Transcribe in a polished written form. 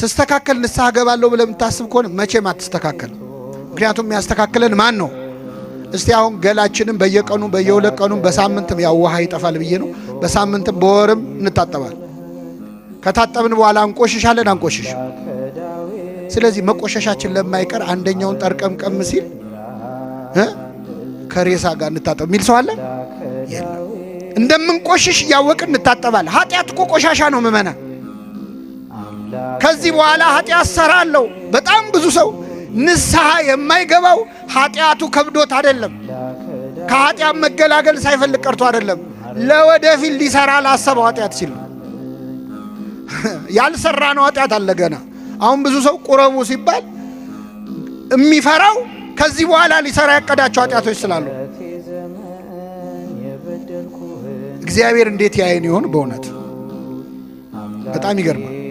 ስስተካከል ንስሐ ገባለሁ ብለህ የምታስብ ከሆነ መቼም አትስተካከልም። ምክንያቱም የሚያስተካክለን ማን ነው? እስቲ አሁን ገላችንም በየቀኑ በየሁለት ቀኑ በሳምንትም ያው ውሃ ይጠፋል ብዬ ነው። በሳምንትም በወርም እንታጠባለን። ከታጠብን በኋላ አንቆሽሻለን አንቆሽሽም። ስለዚህ መቆሸሻችን ለማይቀር አንደኛውን ጠርቀምቀም ሲል ከሬሳ ጋር እንታጠብ የሚል ሰው አለ? የለም። እንደምንቆሽሽ እያወቅን እንታጠባለን። ኃጢአት እኮ ቆሻሻ ነው ምመና። ከዚህ በኋላ ኃጢአት ሰራለሁ። በጣም ብዙ ሰው ንስሐ የማይገባው ኃጢአቱ ከብዶት አይደለም፣ ከኃጢአት መገላገል ሳይፈልግ ቀርቶ አይደለም፣ ለወደፊት ሊሰራ ላሰበው ኃጢአት ሲል ነው። ያልሰራ ነው ኃጢአት አለ ገና። አሁን ብዙ ሰው ቁረቡ ሲባል የሚፈራው ከዚህ በኋላ ሊሰራ ያቀዳቸው ኃጢአቶች ስላሉ። እግዚአብሔር እንዴት ያየን ይሆን? በእውነት በጣም ይገርማል።